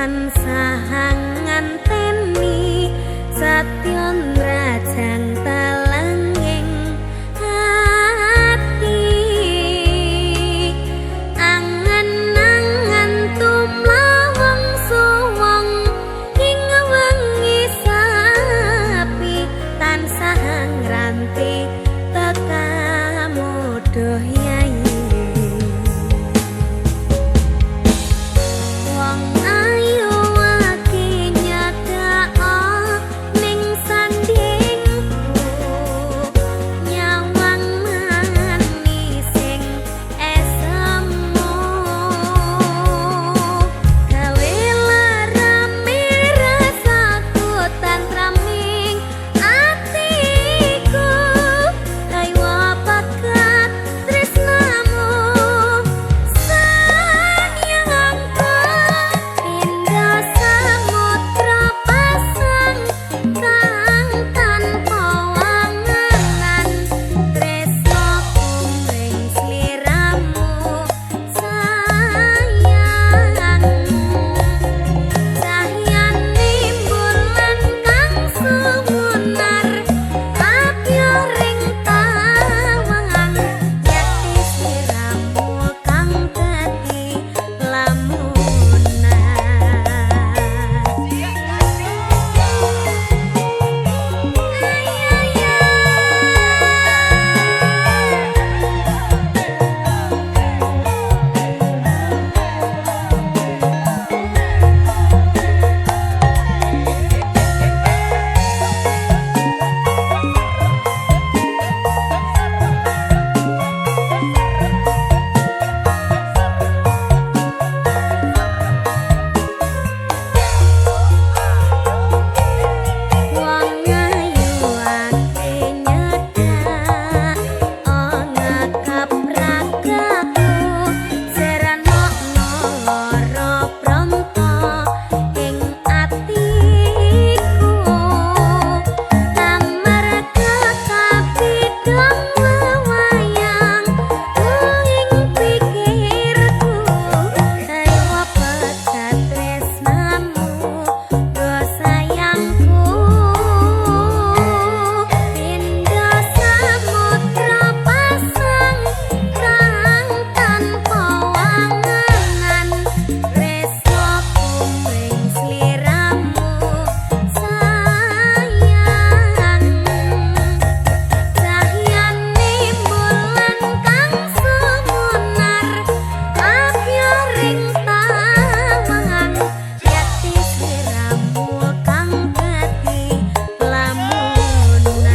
Tansah nganteni satya nrajang talenging ati, angen-angen tumlawang suwung ing wengi sapi tansah ngranti tekamu duh yai. Wong ayu ake nyedak ning sandingku, nyawang manis sing esemu, gawe larame rasaku tantraming atiku. Ayo pakat tresnamu sayangku, indah samudra pasang kang tanpa wangenan, tresnaku ring sliramu sayang. Cahyane bulan kang sumunar apya ring tawang, yekti sliramu kang dadi lamunan. Wong ayu ake nyedak ngakap ragaku, seran mokno lara pronto ing atiku, amarga kapidhong wewayang ing pikirku. Ayo pegat tresnamu do sayangku, indah samudra pasang kang tanpa wangenan, tresnaku ring sliramu sayang. Cahyane bulan kang sumunar apya ring tawang, yekti sliramu kang dadi lamunan.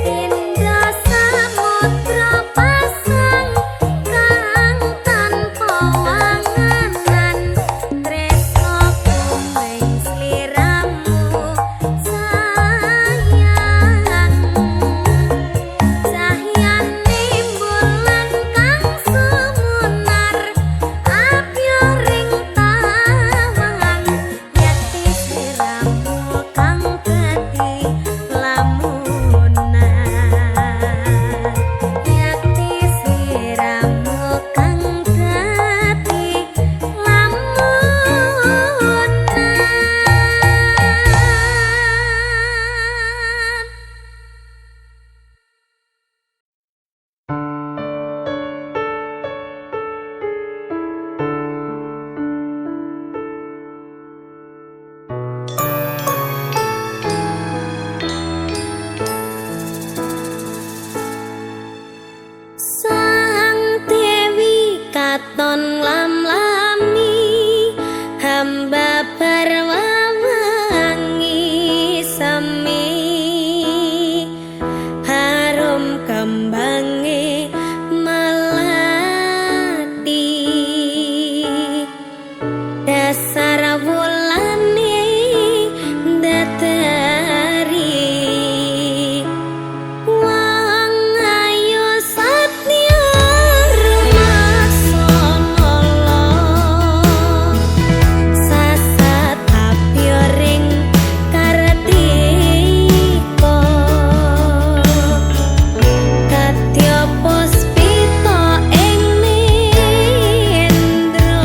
Indah samudra pasang kang tanpa wangenan, tresnaku ring sliramu sayang. Cahyane bulan kang sumunar apya ring tawang, yekti sliramu kang dadi lamunan. Yekti sliramu kang dadi lamunan. Sang Dewi katon lam-lami, hamba barwangi semi, harum kembange melati, dasar wulane datari. Wong ayu satya rumaksana sasat apya ring kartika, kadya puspita ing nendra.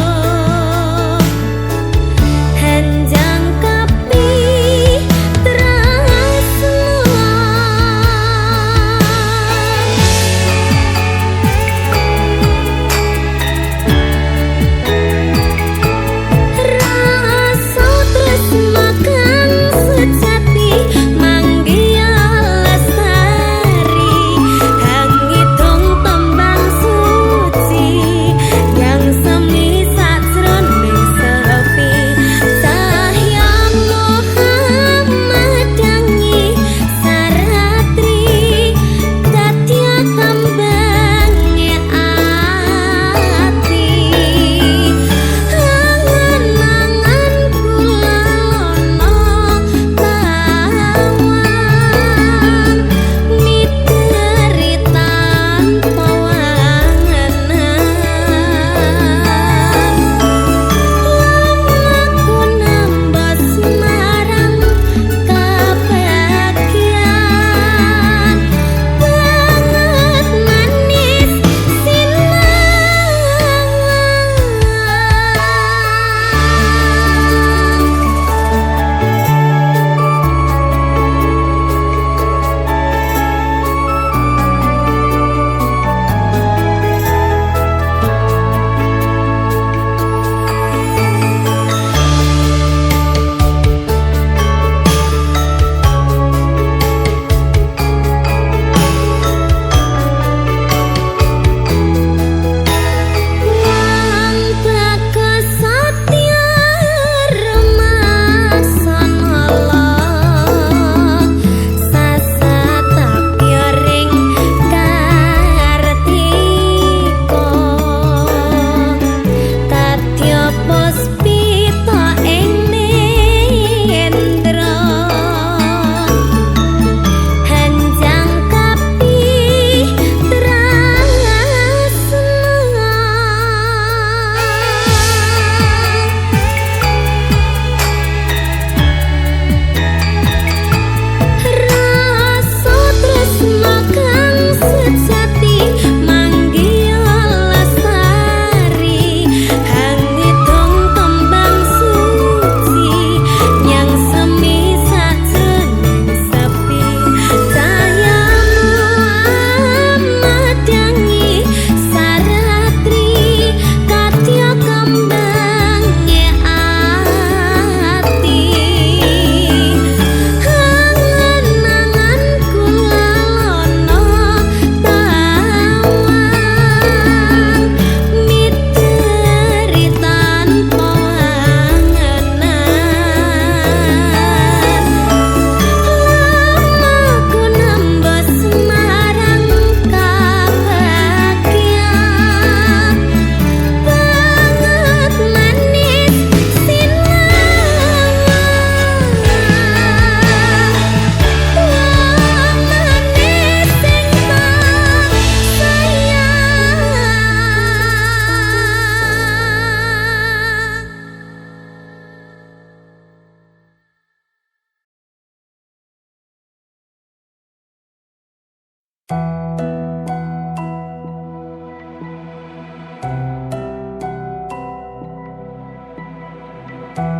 Sang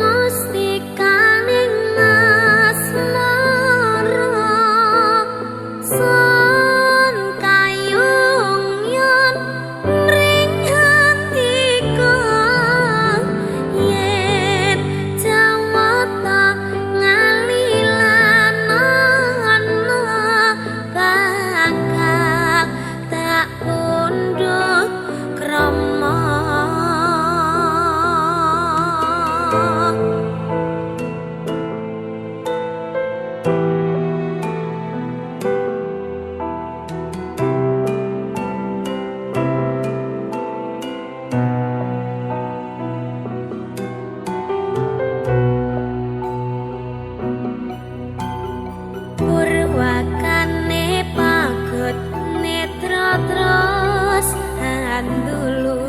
mustikaning asmara sun kayung yen mring handika yen jawata ngalilan ana bakal tak pundhut krama. Purwakane pagot netra terus andulu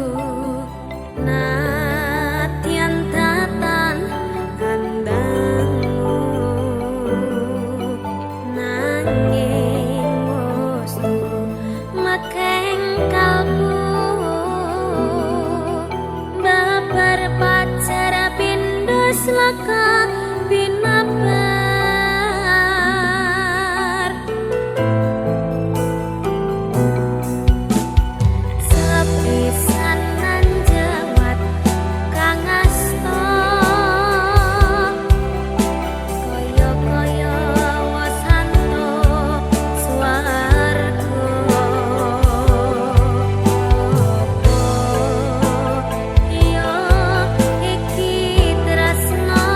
nadyan tatan andangu nanging wustu mekeng kalbu babar pacar pindho slaka binabar. Sepisanan jewat kang asta kaya-kaya wasanto swarga. Apa ya iki tresna?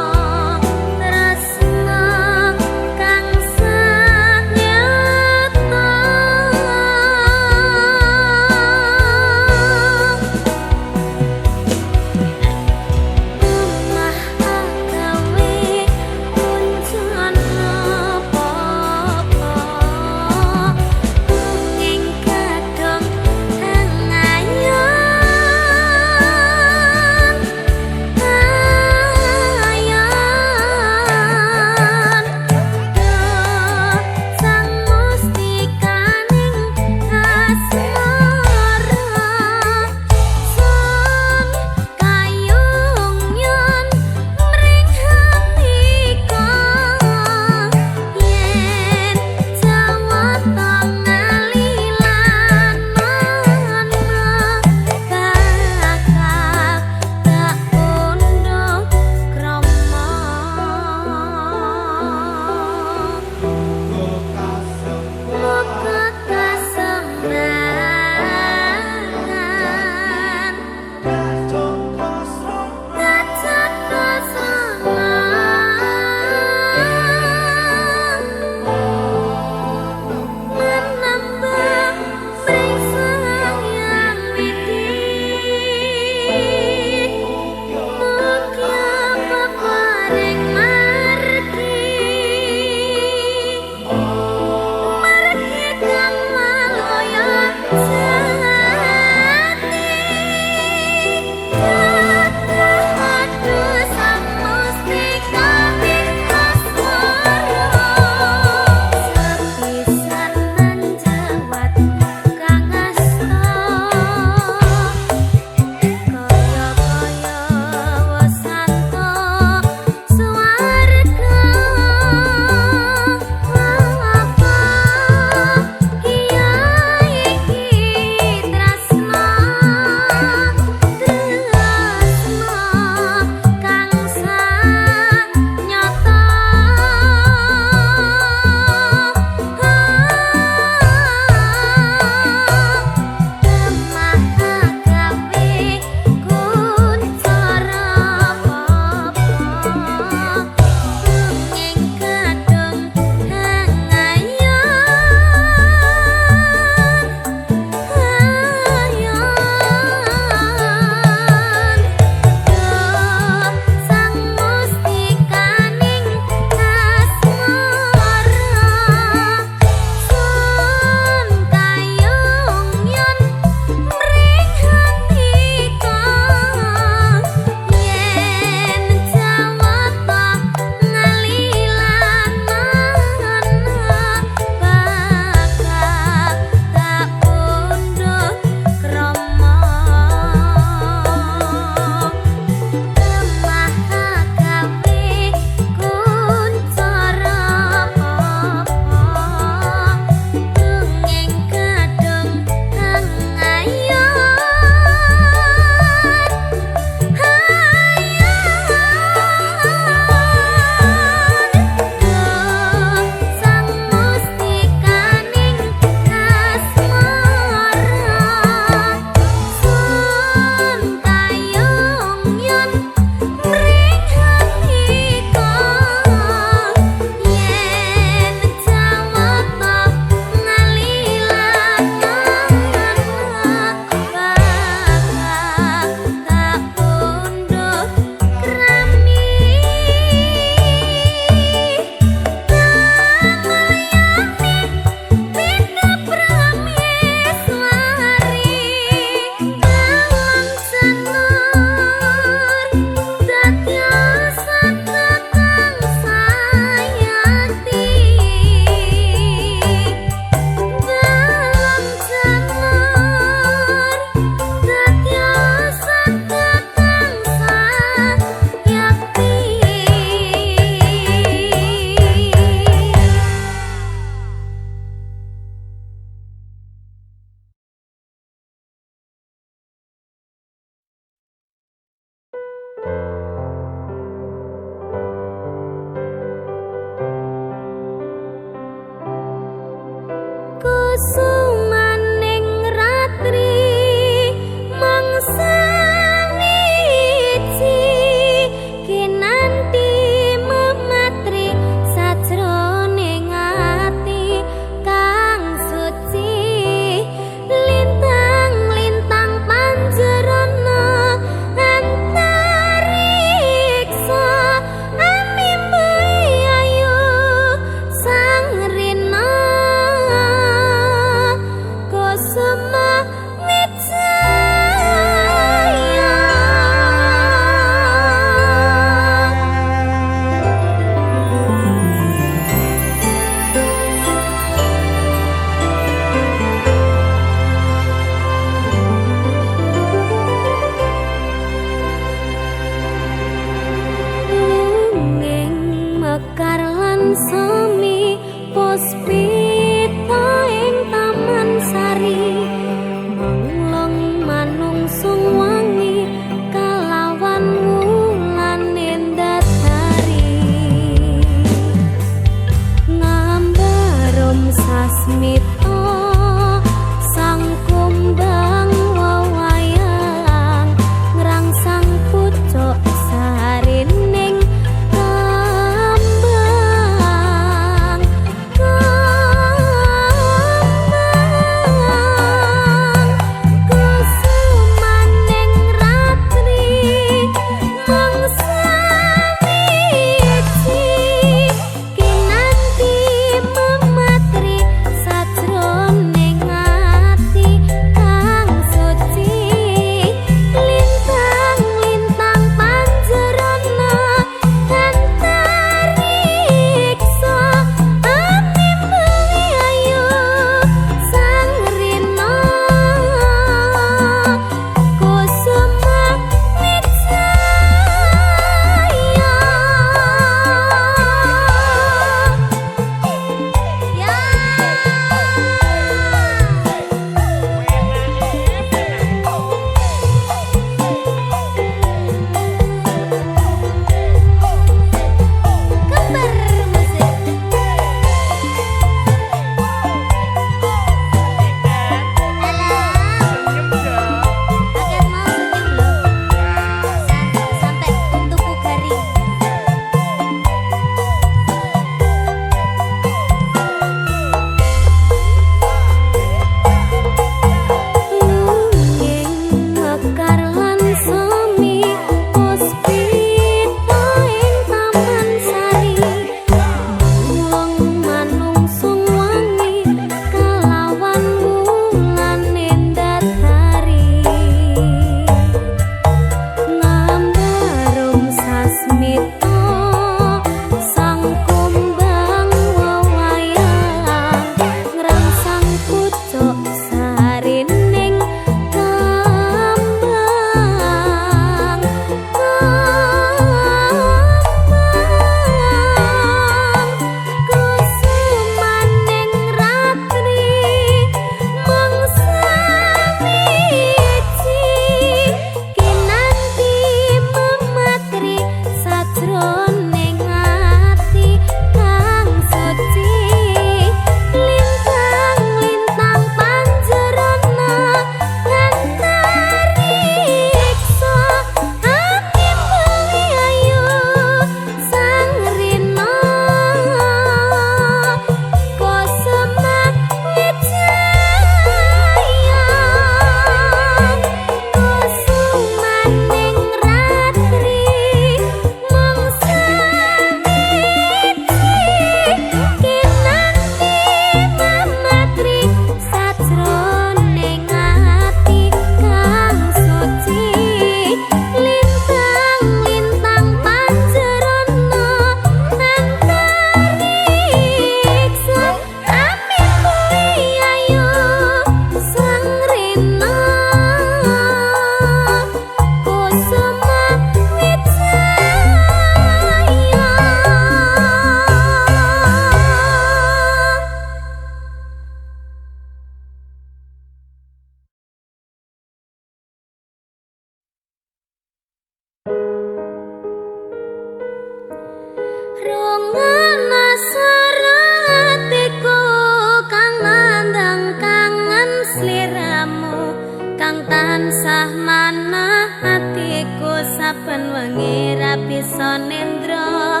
sliramu kang tansah manah atiku saben wengi ra bisa nendra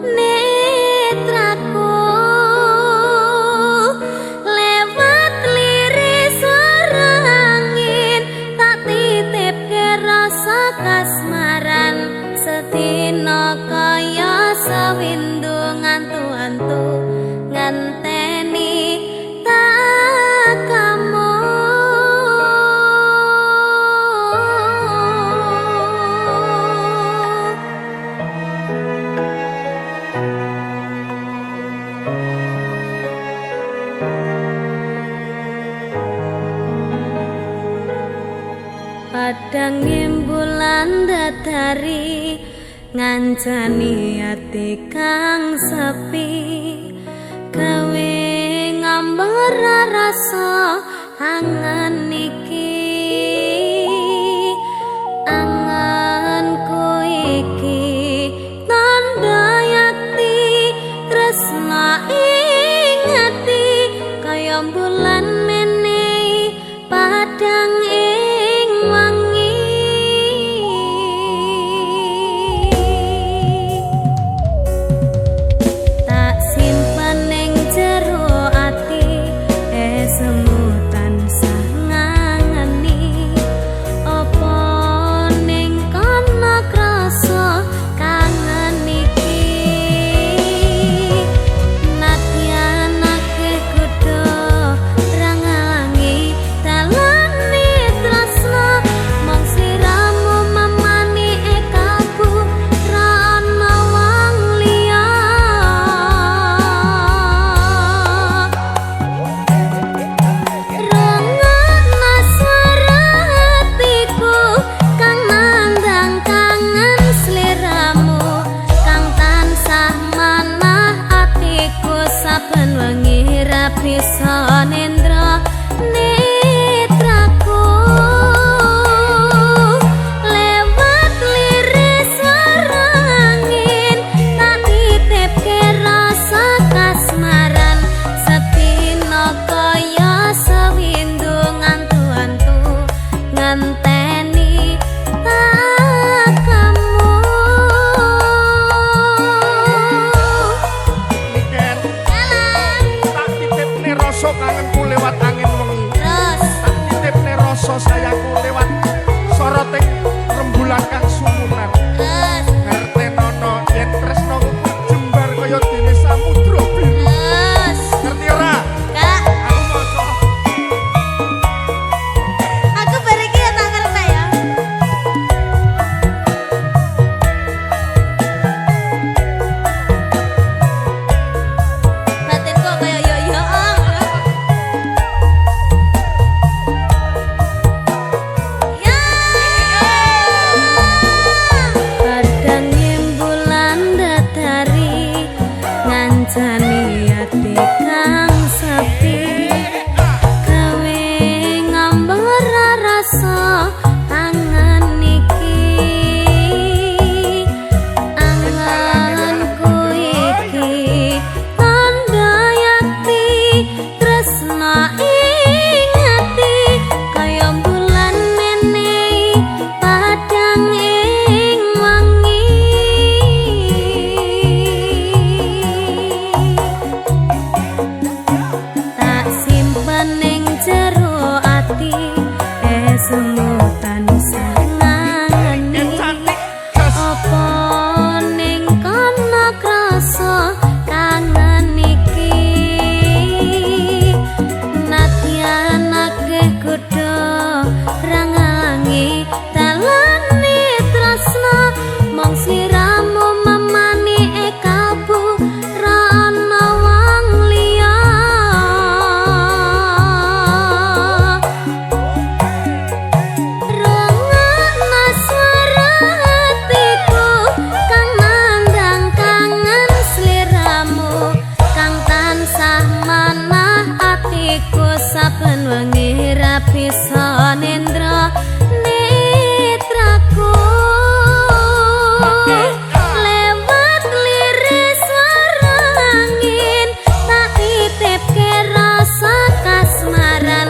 netraku lewat liris suara angin tak titipke rasa kasmaran sedina kaya sewindu ngantu-antu ngenteni takamu. Padang bulan datari ngancani ati kang sepi gawe ngambar rasa angen iki angenku iki tandha yakti tresna ing ati kaya bulan menehi padang ing wangi. Tak simpen ning jero ati esemu tansah ngangeni apa ning kono krasa kangen iki nadyan akeh godha ra ngalangi dalane tresna mong sliramu memani kalbu ra ana wong liya. Rungokno swara atiku kang nandang kangen sliramu kang tansah manah atiku saben wengi ra bisa nendra netraku lewat liris suara angin tak titipke rasa kasmaran sedina kaya sewindu ngantu-antu ngenteni takamu. Niken, tak titipne rasa kangenku lewat angin wengi. Terus Tak titipne rasa sayangku lewat soroting rembulan kang sumunar. Terus Ngertenono yen tresnaku jembar kaya dene samudra biru. Terus Ngerti ora? Kak, Aku maca. Aku bar iki ya tak ngerti ya. Batinku kaya yo yo. Ya. Padang bulan datari ngancani ati kang sepi gawe ngambar rasa angen iki angenku iki tandha yakti tresna ing ati kaya bulan menehi padang ing wangi. Tak simpen ning jero ati esemu tansah ngangeni Niken cantik. Gas. apa ning kono krasa kangen iki nadyan akeh godha ra ngalangi dalane tresna mong sliramu memani kalbu ra ana wong liya. Rungokno swara atiku kang nandang kangen sliramu kang tansah manah atiku saben wengi ra bisa nendra netraku lewat liris suara angin tak titipke rasa kasmaran.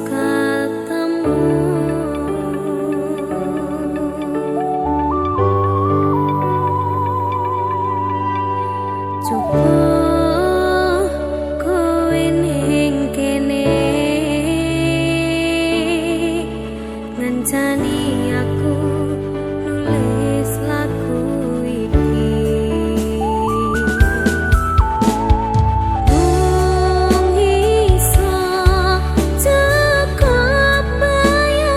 Ketemu. Coba kowe ning kene ngancani aku nulis lagu iki. Mung iso cukup bayangke.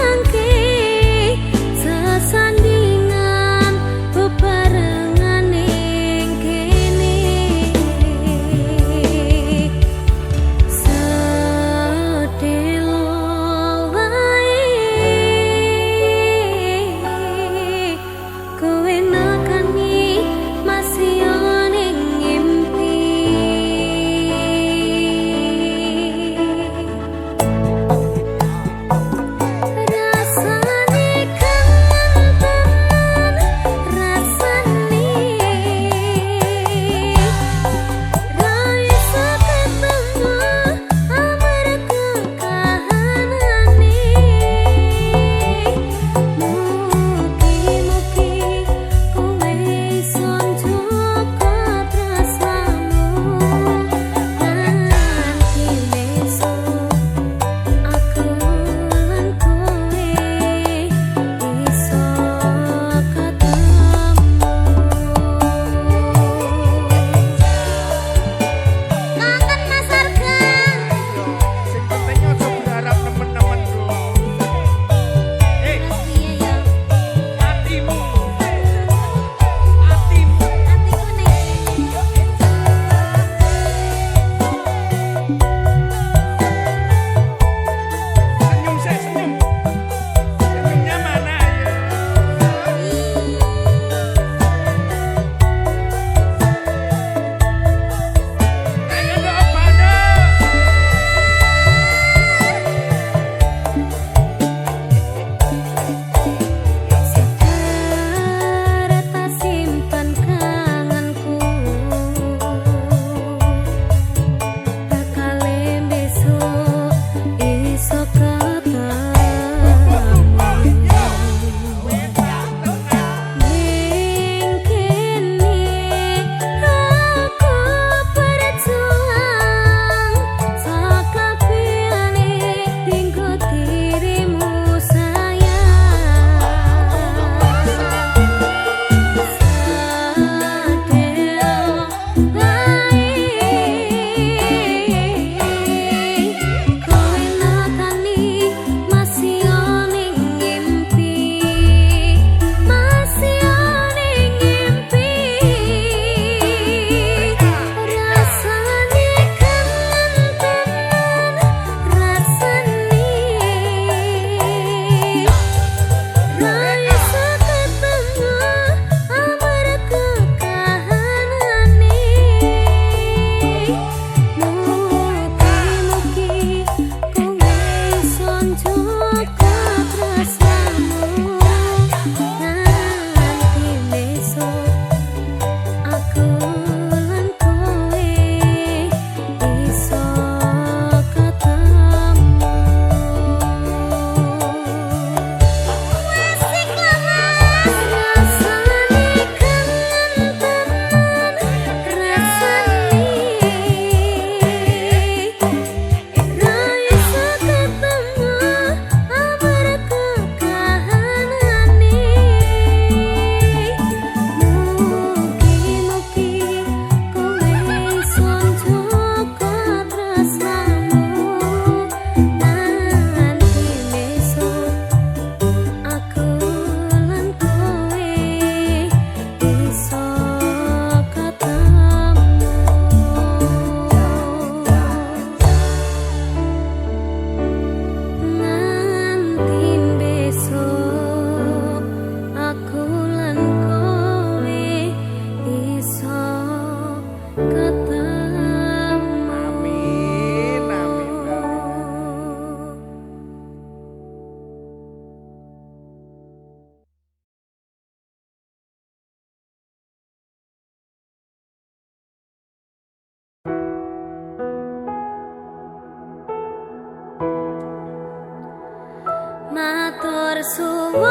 Matur suwun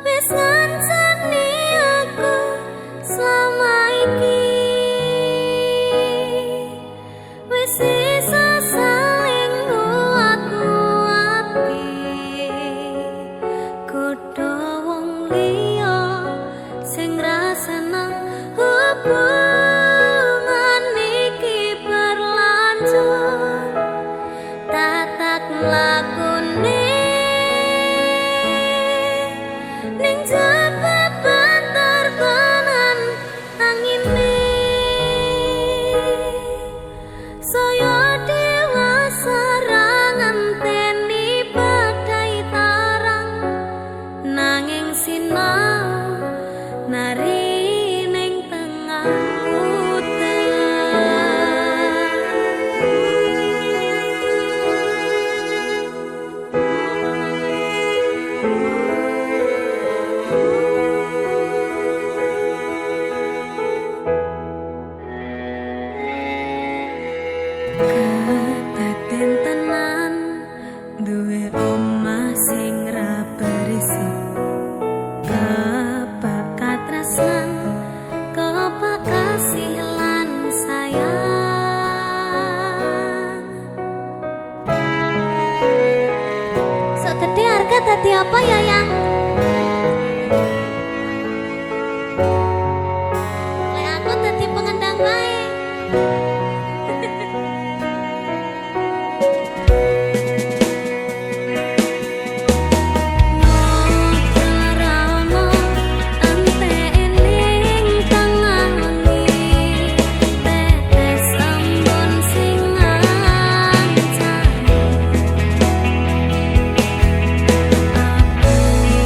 wis ngancani aku selama iki, wis iso saling nguat-nguati kudu wong liya sing ra seneng hubungan iki berlanjut. Tatak mlakune ning jaba banter kanan angine, saya dewasa ra ngenteni badai tarang, nanging sinau nari ning tengah udan. Kedaden tenan duwe omah sing ra berisi, kepak katresnan, kepak kasih lan sayang. Sok gede harga dadi apa ya yang? Lek aku dadi pengendang wae. Ngobrol entek ning tengah wengi, tetes embun sing ngancani aku.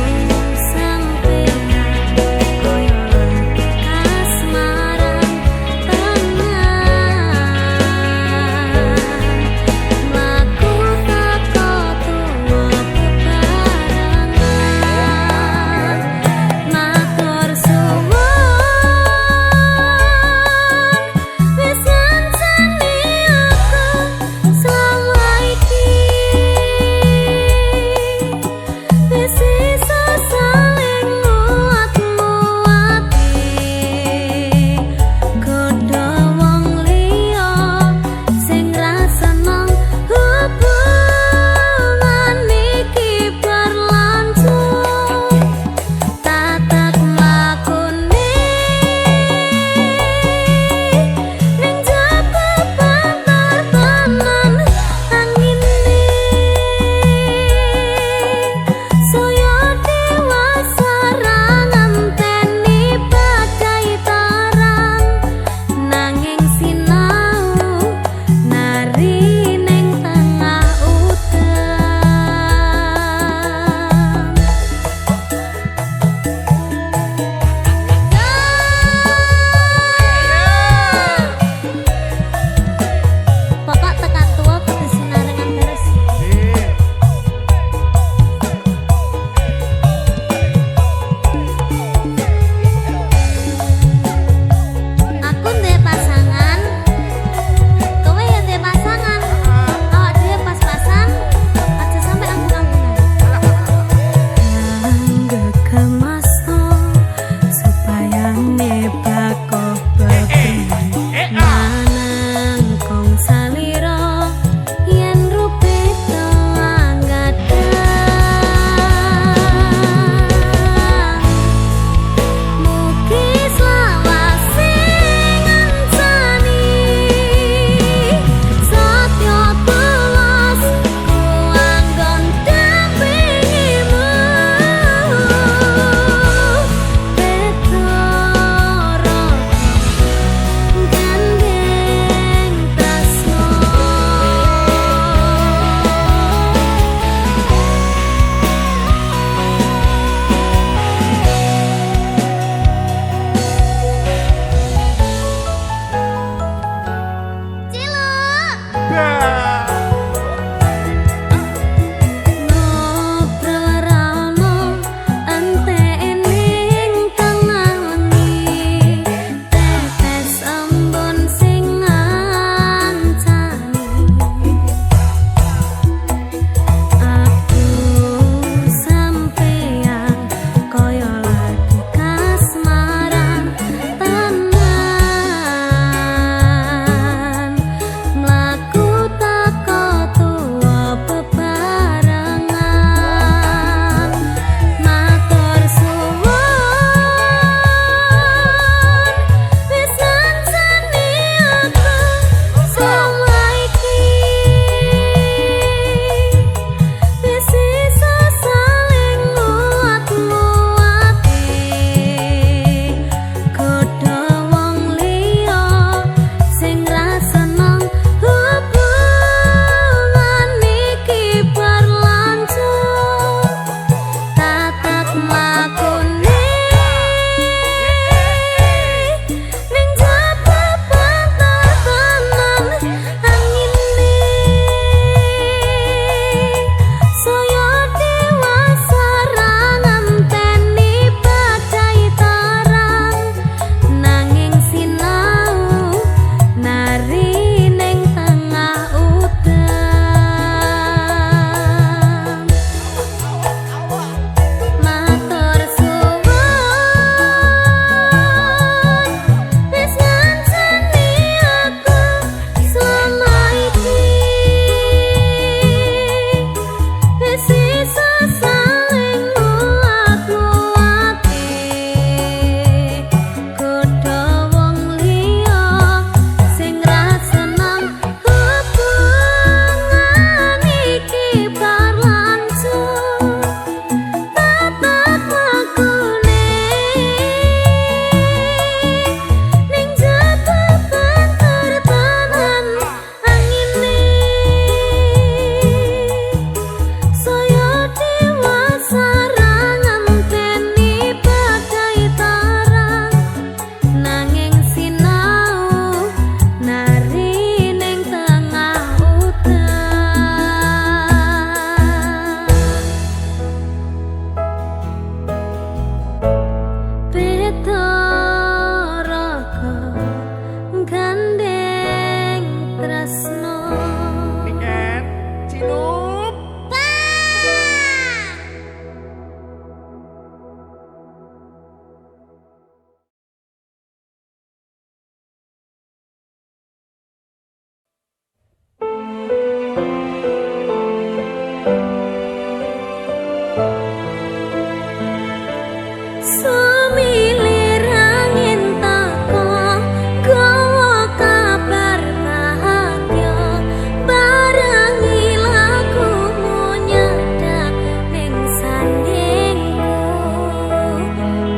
Sumilir angin teko gawa kabar bahagia, barengi lagumu nyedak ning sandingku.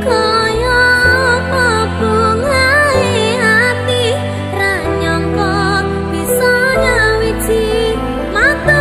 Kaya apa bungahe ati, ra nyangka bisa nyawiji. Matur.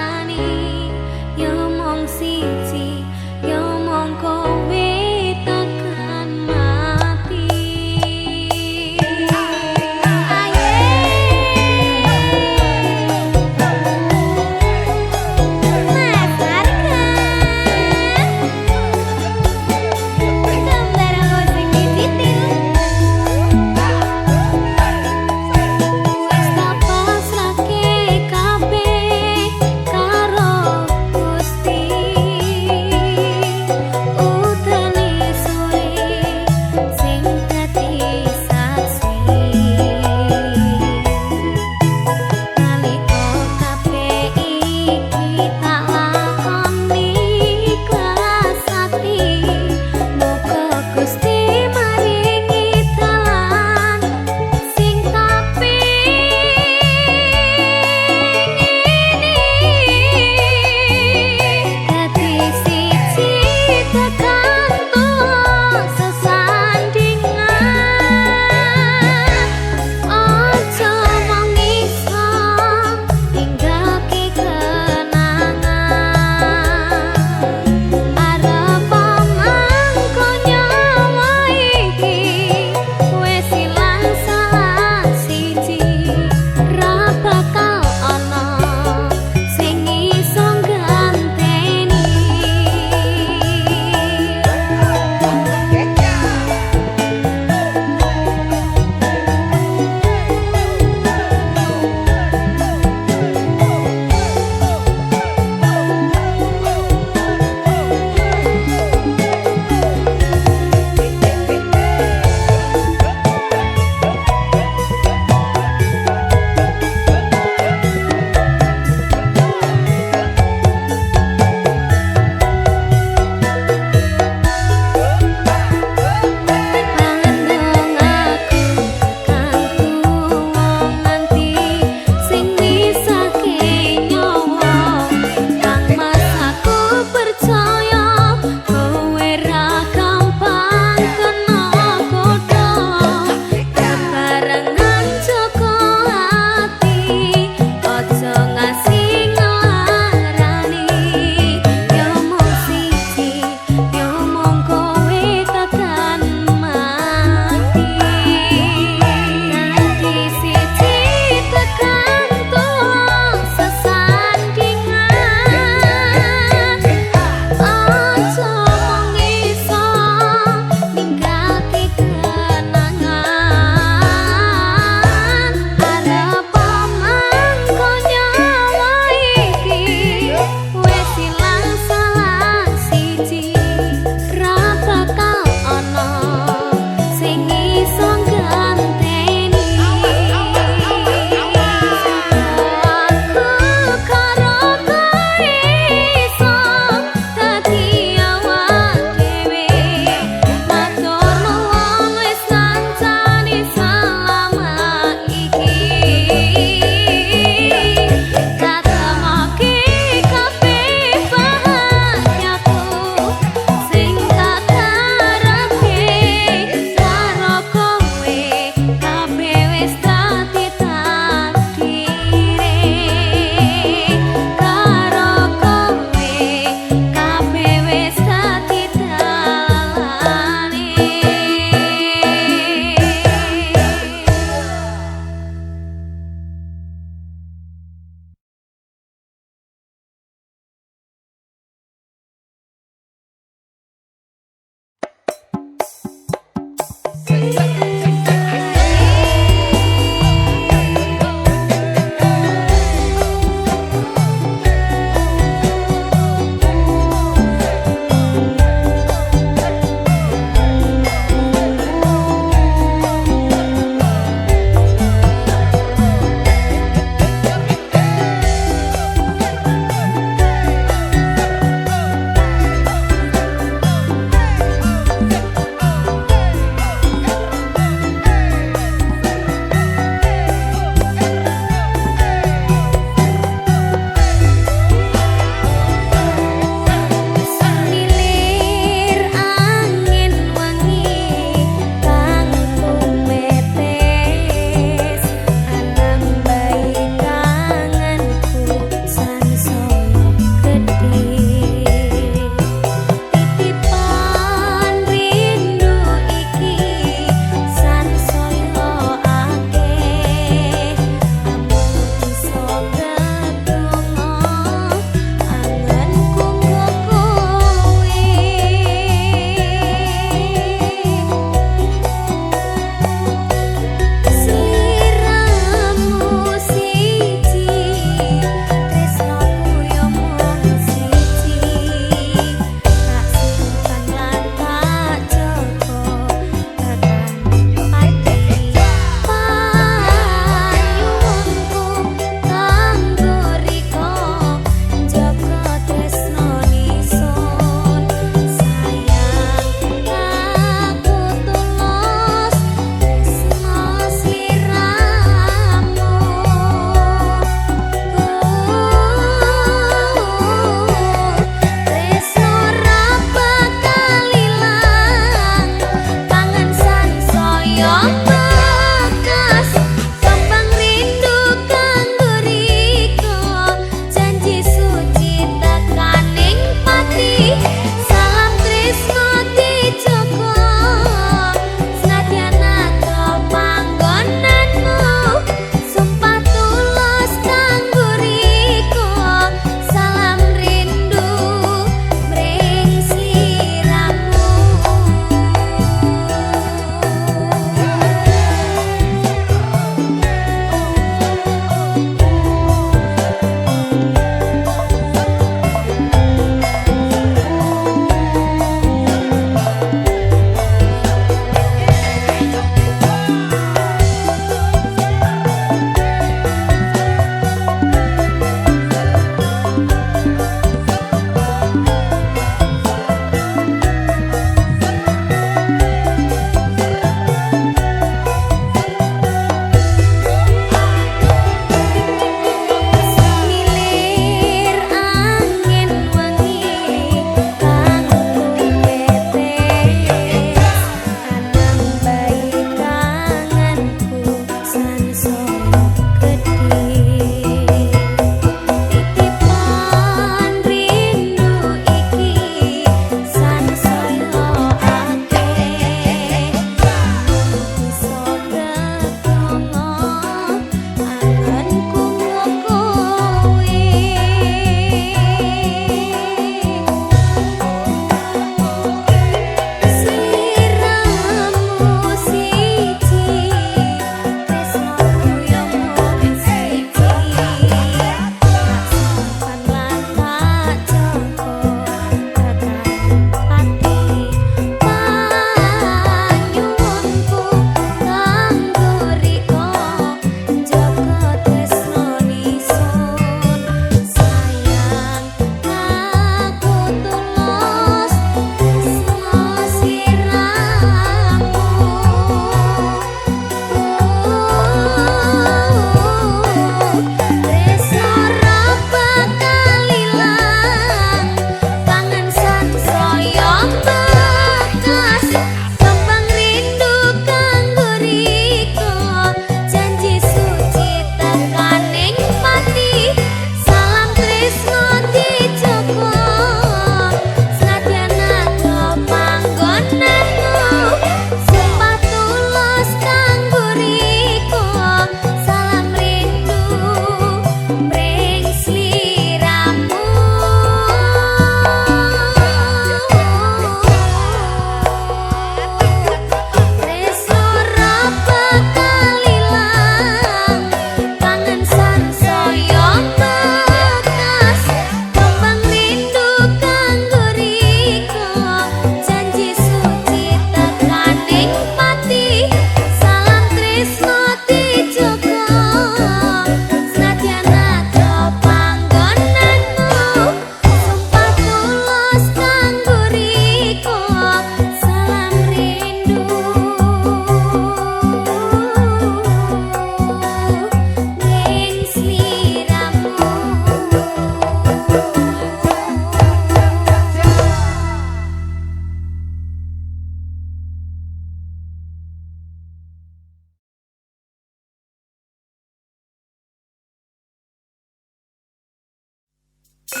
Lagune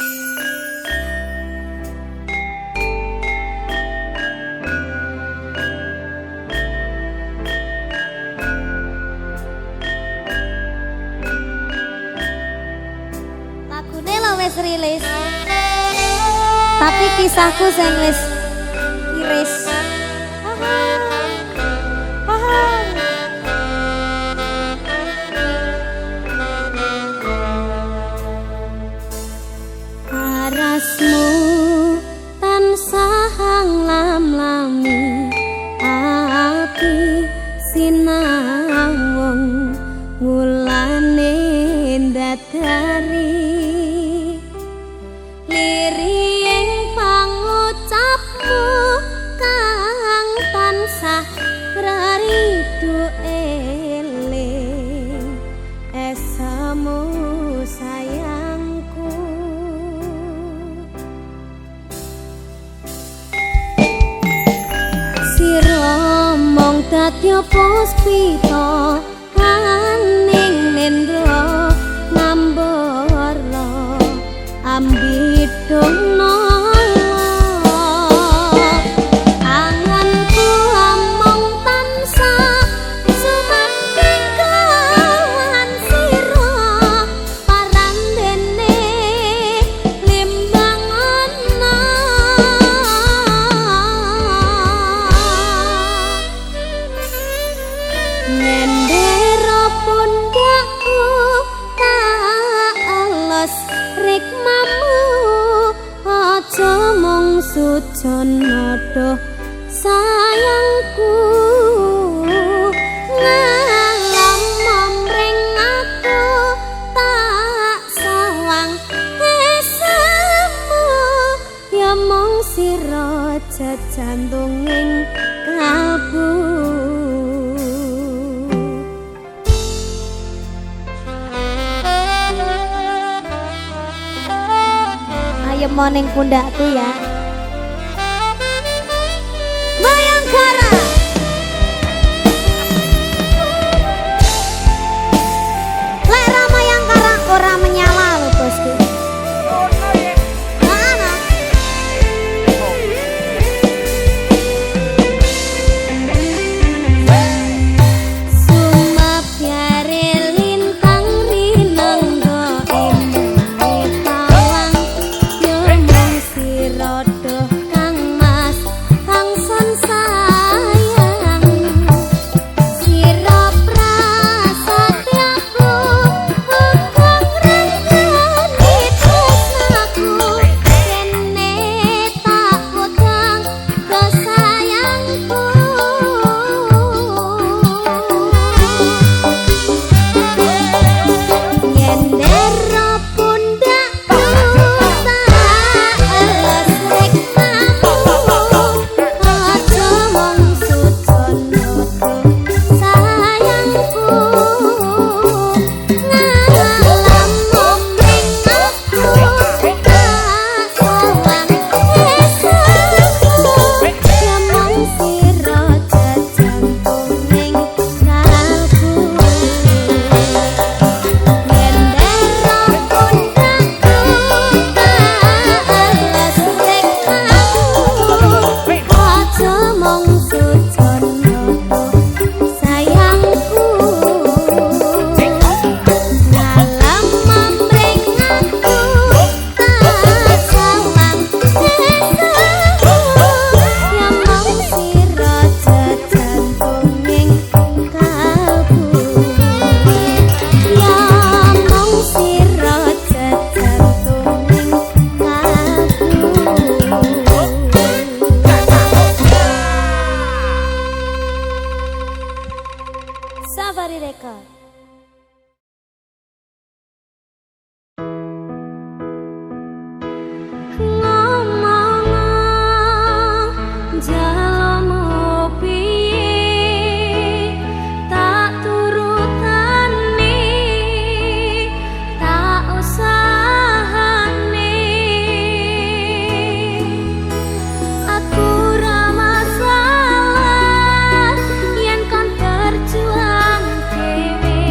lo wis rilis, tapi kisahku sing wis iris. Parasmu tansah nglam-lami ati sinawung wulane ndadari liriying pangucapmu kang tansah raridu eling esamu sayangku. Sira mung dadi puspita aning nendra ngambara ambidung nala. Anganku amung tansah sumandhing kelawan sira parandene limbang ana. Nyendera pundhakku tak elos rikmamu aja mung sujana doh sayangku. Ngalam mring aku tak sawang esamu ya mung sira jejantunging kalbu. Ayo ning pundakku ya. Mayangkara. Lek ra Mayangkara ora menyala lho bosku. Mana? Sumabyare lintang rinengga ing tawang yo mung sira doh kang mas kang son sayang. Sira prasatyaku uga ngrenggani tresnaku kene tak utang kesayangku. Nyendera pundhakku tak elos rikmamu aja mung sujana doh sayangku. Ngalam mring aku tak sawang esaku ya mung sira jejantunging kalbu. Nyendera pundhakku tak elos rikmamu aja mung sujana doh sayangku. Ngalam mring aku tak sawang esaku ya mung sira jejantunging kalbu. Ya mung sira jejantunging kalbu. Safari Record. Ngomong jalomu piye tak turutane tak usahane aku ra masalah yen kon berjuang dhewe.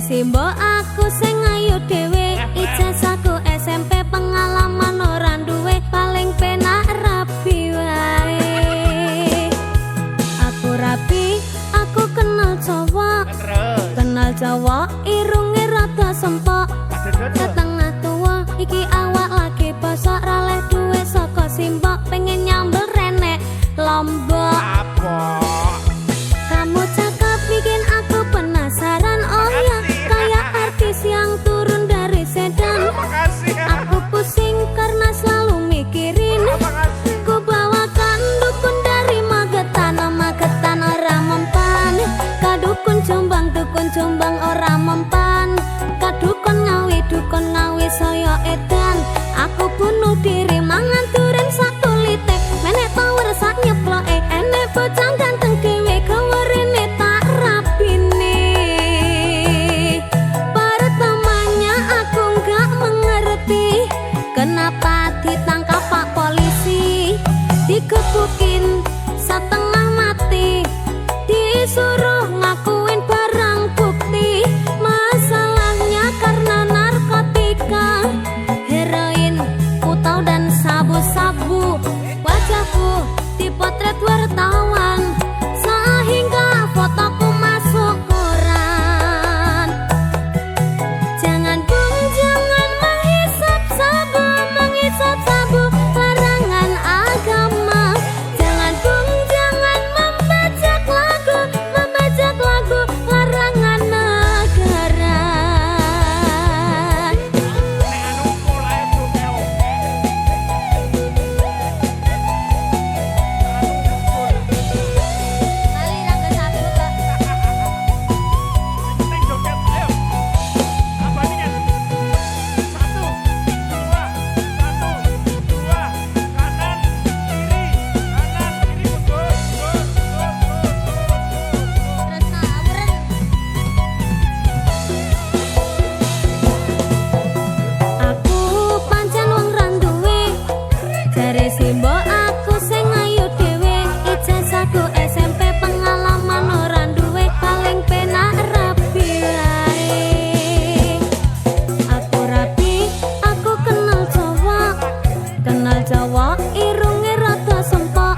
Simbo aku sing ayu dhewe, ijazahku SMP pengalaman ora duwe, paling penak rabi wae. Aku rabi, aku kenal cowok, kenal cowok irunge rada sempok, setengah tua iki awak lagi bosok, raleh duwe saka simbok, pengen nyambel renek lombok. Kamu cakep bikin aku penasaran, oh ya kayak artis yang turun dari sedan. Aku pusing karena selalu mikirin. Ku bawakan dukun dari Magetan, Magetan ora mempan. Kadukun Jombang, dukun Jombang ora mempan. Kadukun Ngawi, dukun Ngawi saya edan. Aku bunuh diri mangan duren sak kulite, menek power sak nyeploke, enek bocah ganteng dhewe kewerene tak rabine. Pertamanya aku nggak mengerti kenapa ditangkap Pak Polisi, digebukin setengah mati, disuruh ngakuin barang bukti. Masalahnya karena narkotika, heroin, putau dan sabu-sabu. Wajahku dipotret wartawan sehingga fotoku masuk koran. Jangan bung, jangan menghisap sabu, menghisap sabu larangan agama. Jangan bung, jangan membajak lagu, membajak lagu larangan negara. Nek anu mulai joget oke. Kali rangga sabu kok. Penting joget, ayo. Apa ini kan? 1, 2, 1, 2, kanan, kiri, kanan, kiri, mundur, mundur, mundur, mundur, mundur. Terus ngawur. Aku pancen wong ra duwe, jare simbo aku sing ayu dhewe, ijazahku SMP pengalaman ora duwe, paling penak rabi wae. Aku rabi, aku kenal cowok, kenal cowok irunge rada sempok,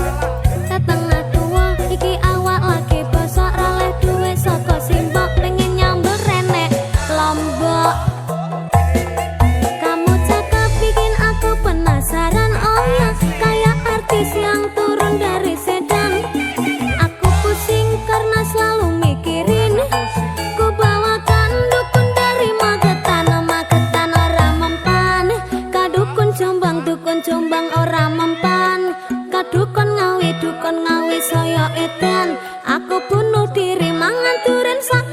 setengah tua iki awak lagi bosok, raleh duwe saka simbok, pengen nyambel renek lombok. Kamu cakep bikin aku penasaran, oh ya kayak artis yang turun dari sedan. Aku pusing karena selalu mikirin. Ku bawakan dukun dari Magetan, Magetan ora mempan. Kadukun Jombang, dukun Jombang ora mempan. Kadukun Ngawi, dukun Ngawi saya edan. Aku bunuh diri mangan duren sak